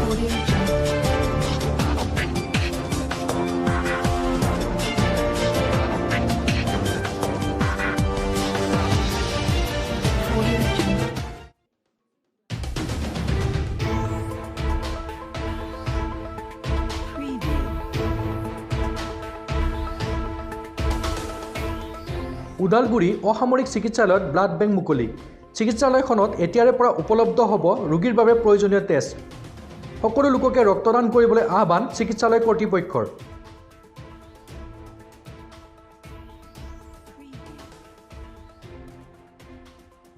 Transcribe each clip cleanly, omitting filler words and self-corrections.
Audio Jungle. Audio Jungle. Preview. Udalguri অসামৰিক চিকিৎসালয়ত blood bank মুকলি। চিকিৎসালয়খনত এতিয়াৰে পৰা উপলব্ধ হ'ব ৰোগীৰ বাবে প্ৰয়োজনীয় তেজ। সকলো লোককে ৰক্তদান কৰিবলৈ আহ্বান চিকিৎসালয় কৰ্তৃপক্ষৰ।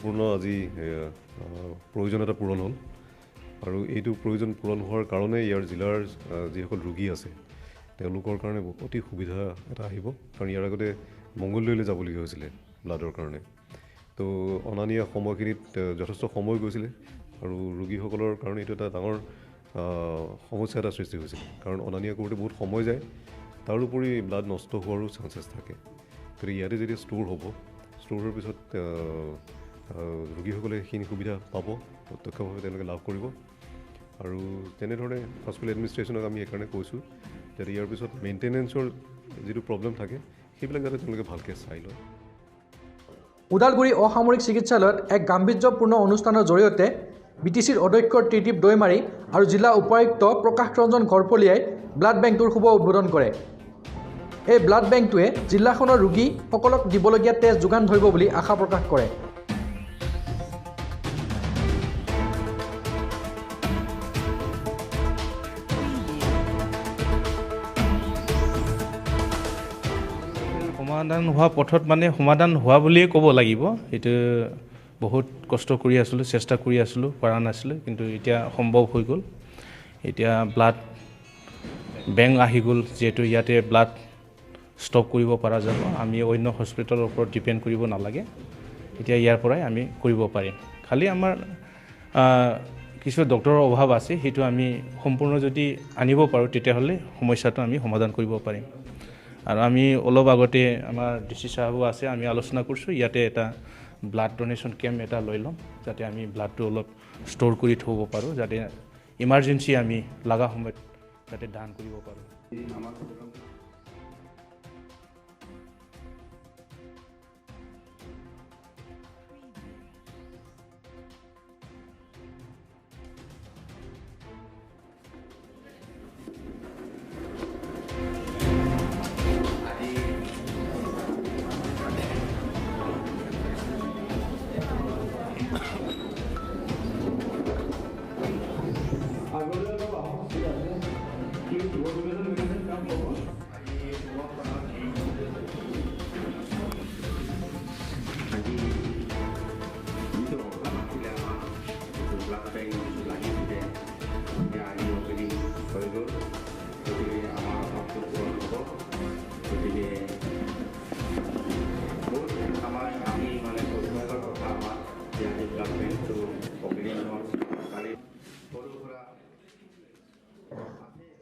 পূৰ্ণ আজি প্ৰয়োজন এটা পূৰণ হ'ল আৰু এইটো প্ৰয়োজন পূৰণ হোৱাৰ কাৰণে ইয়াৰ জিলাৰ যিসকল ৰোগী আছে তেওঁলোকৰ কাৰণে অতি সুবিধা এটা আহিব। কাৰণ ইয়াৰ আগতে মংগলদৈলৈ যাবলগীয়া হৈছিলে ব্লাডৰ কাৰণে, তো অনা নিয়া সময়খিনিত যথেষ্ট সময় গৈছিলে আৰু ৰোগীসকলৰ কাৰণে এইটো এটা ডাঙৰ সমস্যা এটা সৃষ্টি হৈছিলে। কাৰণ অনা নিয়া কৰোঁতে বহুত সময় যায়, তাৰোপৰি ব্লাড নষ্ট হোৱাৰো চান্সেছ থাকে। গতিকে ইয়াতে যেতিয়া ষ্ট'ৰ হ'ব, ষ্ট'ৰ হোৱাৰ পিছত ৰোগীসকলে সেইখিনি সুবিধা পাব, প্ৰত্যক্ষভাৱে তেওঁলোকে লাভ কৰিব। আৰু তেনেধৰণে হস্পিটেল এডমিনিষ্ট্ৰেশ্যনক আমি সেইকাৰণে কৈছোঁ যাতে ইয়াৰ পিছত মেইনটেনেঞ্চৰ যিটো প্ৰব্লেম থাকে সেইবিলাক যাতে তেওঁলোকে ভালকৈ চাই লয়। ওদালগুৰি অসামৰিক চিকিৎসালয়ত এক গাম্ভীৰ্যপূৰ্ণ অনুষ্ঠানৰ জৰিয়তে বিটিচিৰ অধ্যক্ষ ত্ৰিদীপ দৈমাৰী আৰু জিলা উপায়ুক্ত প্ৰকাশ ৰঞ্জন ঘৰপলীয়াই ব্লাড বেংকটোৰ শুভ উদ্বোধন কৰে। এই ব্লাড বেংকটোৱে জিলাখনৰ ৰোগীসকলক দিবলগীয়া তেজ যোগান ধৰিব বুলি আশা প্ৰকাশ কৰে। সমাধান হোৱা পথত মানে সমাধান হোৱা বুলিয়ে ক'ব লাগিব। এইটো বহুত কষ্ট কৰি আছিলোঁ, চেষ্টা কৰি আছিলোঁ, পৰা নাছিলোঁ, কিন্তু এতিয়া সম্ভৱ হৈ গ'ল। এতিয়া ব্লাড বেংক আহি গ'ল, যিহেতু ইয়াতে ব্লাড ষ্টক কৰিব পৰা যাব। আমি অন্য হস্পিটেলৰ ওপৰত ডিপেণ্ড কৰিব নালাগে, এতিয়া ইয়াৰ পৰাই আমি কৰিব পাৰিম। খালি আমাৰ কিছু ডক্টৰৰ অভাৱ আছে, সেইটো আমি সম্পূৰ্ণ যদি আনিব পাৰোঁ তেতিয়াহ'লে সমস্যাটো আমি সমাধান কৰিব পাৰিম। আৰু আমি অলপ আগতে আমাৰ ডি চি চাহাবো আছে, আমি আলোচনা কৰিছোঁ, ইয়াতে এটা ব্লাড ডনেশ্যন কেম্প এটা লৈ ল'ম, যাতে আমি ব্লাডটো অলপ ষ্ট'ৰ কৰি থ'ব পাৰোঁ, যাতে ইমাৰ্জেঞ্চি আমি লগা সময়ত যাতে দান কৰিব পাৰোঁ।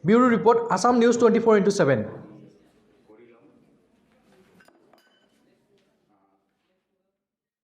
Bureau report, Assam news 24x7।